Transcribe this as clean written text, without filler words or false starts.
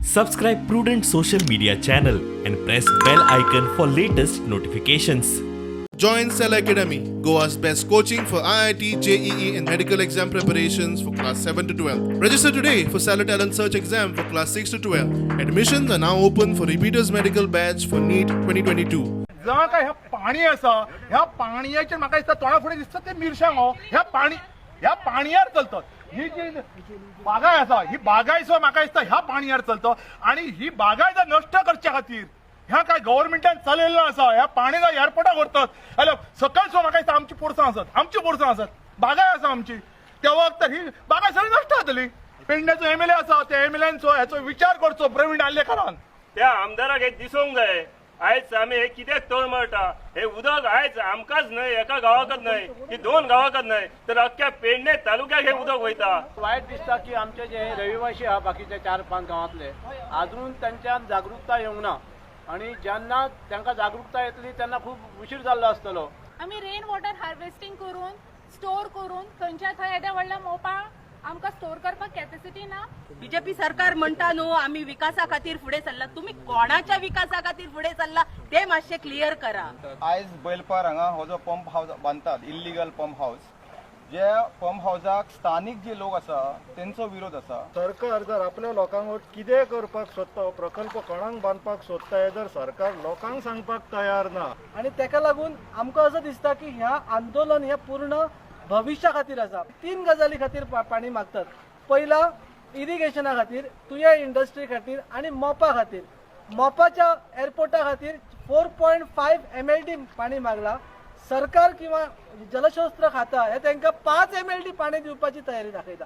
Subscribe Prudent Social Media channel and press bell icon for latest notifications. Join Cell Academy, Goa's best coaching for IIT, JEE, and medical exam preparations for class 7 to 12. Register today for Cellar Talent Search exam for class 6 to 12. Admissions are now open for repeaters medical batch for NEET 2022. जावं काय ह्या पाणी आसा, ह्या पाणयाचेर म्हाका दिसता तोंडा फुडें दिसता ते मिरसांगो ह्या पाणी ह्या पाणयार चलतात. ही जी बागाय आसा ही बागाय सुद्दां म्हाका दिसता ह्या पाणयार चलता आनी ही बागाय जर नश्ट करच्या खातीर ह्या काय गव्हर्मेंटान चलयल्लो आसा. ह्या पाणी जर एअरपोर्टाक व्हरतात जाल्यार सकयल सुद्दां म्हाका दिसता आमची पोरसां आसात, आमची पोरसां आसात, बागाय आसा आमची. त्या वखत ही बागाय सगळी नश्ट जातली. पेडण्याचो एमएलए आसा, त्या एमएलएनचो हेचो विचार करचो प्रवीण आर्लेकारान. त्या आमदाराक हे दिसूंक जाय. आयज आमी हे कित्याक तळमळटा, हे उदक आयज आमकांच न्हय, एका गांवाकच न्हय की दोन गांवाकच न्हय, तर अख्ख्या पेडणे तालुक्याक हे उदक वयता. वायट दिसता की आमचे जे रहिवासी आहा बाकीचे चार पांच गांवांतले अजून तांच्यान जागृताय येवंक ना आनी जेन्ना तांकां जागृताय येतली तेन्ना खूब उशीर जाल्लो आसतलो. आमी रेन वॉटर हार्वेस्टिंग करून स्टोर करून थंयच्या थंय येद्या व्हडल्या मोपा आमकां स्टोर करपाक कॅपेसिटी ना. बीजेपी सरकार म्हणटा न्हू आमी विकासा खातीर फुडें सरला, तुम्ही कोणाच्या विकासा खातीर फुडें सरला ते मातशें क्लियर करा. आयज बैलपार हांगा हो जो पंप हावस बांदतात, इल्लिगल पंप हावस, जे पंप हावसाक स्थानीक जे लोक आसा तेंचो विरोध आसा. सरकार जर आपल्या लोकांक कितें करपाक सोदता, प्रकल्प कोणाक बांदपाक सोदता हें जर सरकार लोकांक सांगपाक तयार ना. आनी तेका लागून आमकां असो दिसता की ह्या आंदोलन हें पूर्ण भविश्या खातीर आसा. तीन गजाली खातीर पाणी मागतात. पयला इरिगेशना खातीर, तुया इंडस्ट्री खातीर आनी मोपा खातीर. मोपाच्या एअरपोर्टा खातीर 4.5 MLD पाणी मागला. सरकार किंवा जलशस्त्र खाता हे तांकां 5 MLD पाणी दिवपाची तयारी दाखयता.